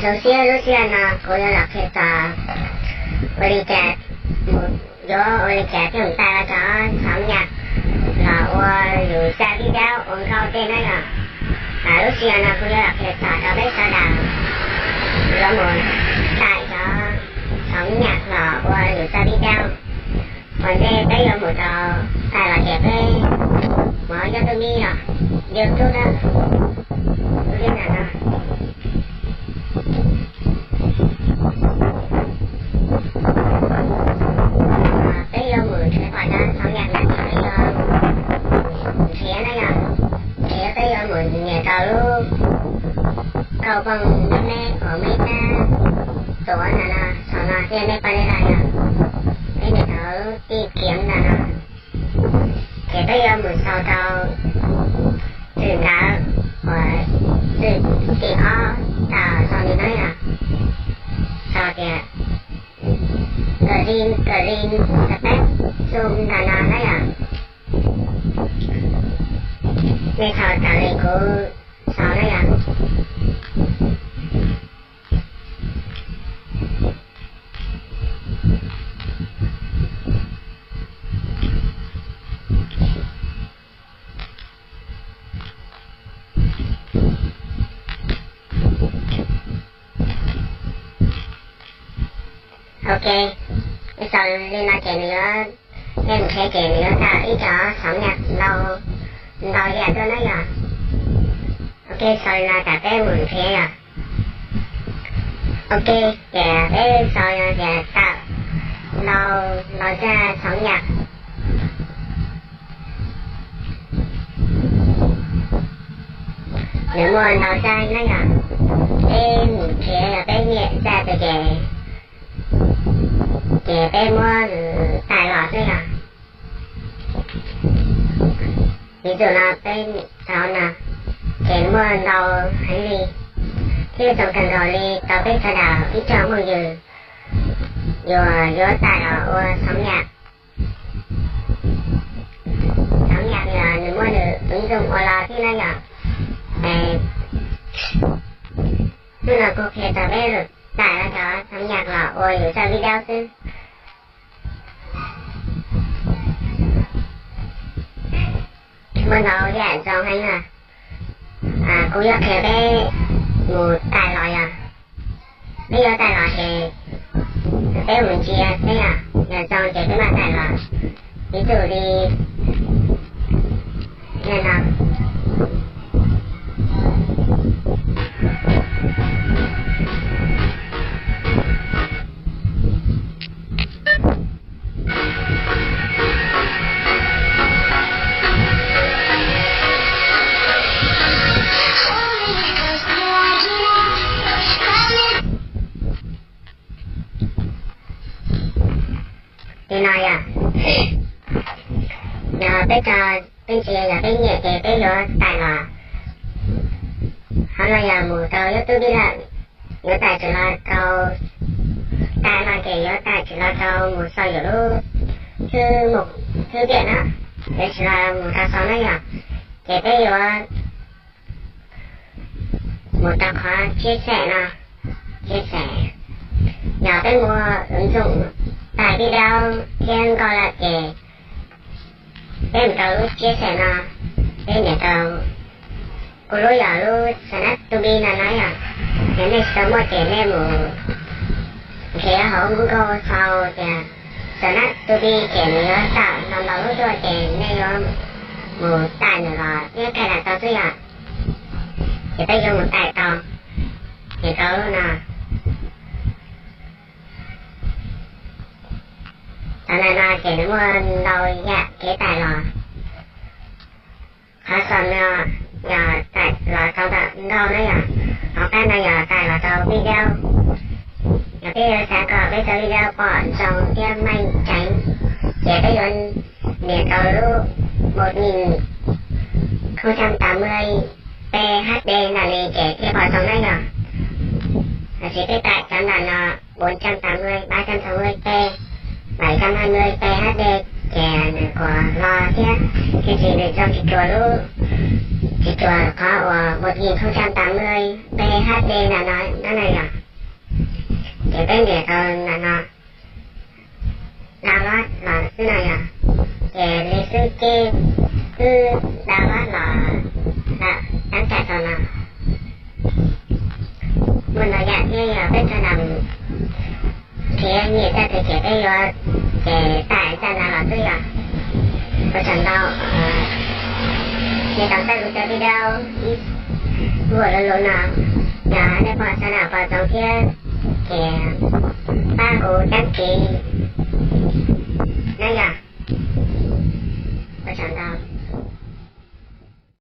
Zoo siab lub sij hawm no kuv yuav los qhia txog ua li cas, yuav ua li cas thiaj mus tải los cov xov nyam los ua yus zaj video ua nkauj tej na yom. Lub sij hawm no kuv yuav los qhia txog rau peb sawv daws yuav mus tải cov xov nyam los ua yus zaj video. Ua ntej peb yuav mus rau tải los ces peb mus YouTube no, YouTube na, lub nab no. Peb yuav mus nrhiav pom cov xov nyam no ces peb yuav nrhiav na yom. Nrhiav peb yuav mus nias rau lub nkauj phooj ywg me me uas muaj ib tab tuav no no saum no thiab nej pom li no yom. Peb nias rau lub tìm kiếm no no. Ces peb yuav mus sau rau twm ntawv uas twm tim ob tau sau li no yom. Sau tias Green, Green Space Zoom ntawm no na yom. Nej sau raws li kuv sau na yom. Ok, sau li no ces nws yuav, nej mus nrhiav ces nws yuav tau ib co xov nyam ntau, ntau yam tuaj na yom. Ok, sau li no tas peb mus nrhiav yom. Ok, ces peb sau tias tau ntau, ntau zaj xov nyam. Nws muaj ntau zaj na yom. Peb mus nrhiav yog peb nyiam zaj twg ces, ces peb muab nws tải los xwb yom. Ví dụ no peb sau no ces muaj ntau heev li, thiab zoo kawg nkaus li rau peb sawv daws ib tsoom phooj ywg uas yuav tải los ua xov nyam. Xov nyam yog nws muaj nws ứng dụng ua los thiab na yom. Hnub no kuv qhia rau peb lus tải los cov xov nyam los ua yus zaj video xwb. Muaj ntau yam zoo heev na. Kuv yuav qhia peb mus tải los yom. Peb yuav tải los ces peb mus ntsia seb yom, yog zoo ces peb mam tải los. Ví dụ li no. Li no yom, yog peb tso, peb ntsia yog peb nyiam ces peb yuav tải los. Qhov no yog mus rau YouTube lawm, yuav tải tsis los rau, tải los ces yuav tải tsis los rau mus sau yus lub thư mục, thư viện na, yuav tsis los mus rau sau na yom. Ces peb yuav mus rau qhov chia sẻ no, chia sẻ. Yog peb muaj ứng dụng tải video thiab nkauj lawm ces peb mus rau lub chia sẻ no, peb nias rau, kuv lub yog lub Snap to Be no no yom. Yog nej tsis tau muaj ces nej mus nrhiav hauv Google sau tias Snap to Be ces nws yuav tawm ntau ntau lub tuaj ces nej yuav mus tải nws los thiab cài đặt tau xwb yom. Ces peb yuav mus tải tau, ces rau lub no. Tau ntawm no ces nws muaj ntau yam kev tải los. Qhov saum no yog tải los rau ntawm nkauj na yom. Hauv qab no yog tải los rau video. Yog peb yuav xav kom peb cov video pom zoo thiab meej ceev, ces peb yuav nias rau lub một nghìn không trăm tám mươi P H D ntawm li ces thiaj pom zoo na yom. Lossis peb tải cov ntawm no bốn trăm tám mươi, ba trăm sáu mươi P, bảy trăm hai mươi P H D ces nws kuj hlo thiab, tiam sis nws zoo tsis tshua lub, tsis tshua qhov uas một nghìn không trăm tám mươi P H D. H D ntawm no na yog, ces peb ntim tau ntawm no, download los xwb no yog, ces li xwb ces twb download los lawm, tab kaim tau no. Muaj ntau yam thiab yog peb txhob nrhiav nyiam txoj twg ces peb yuav, ces tawm zaj no los xwb yog. Ua tsaug ntau, nej tau saib kuv cov video ib vuag lus lus no, yog nej pom sawv daws pom txoos thiab ces pab kuv dab kiv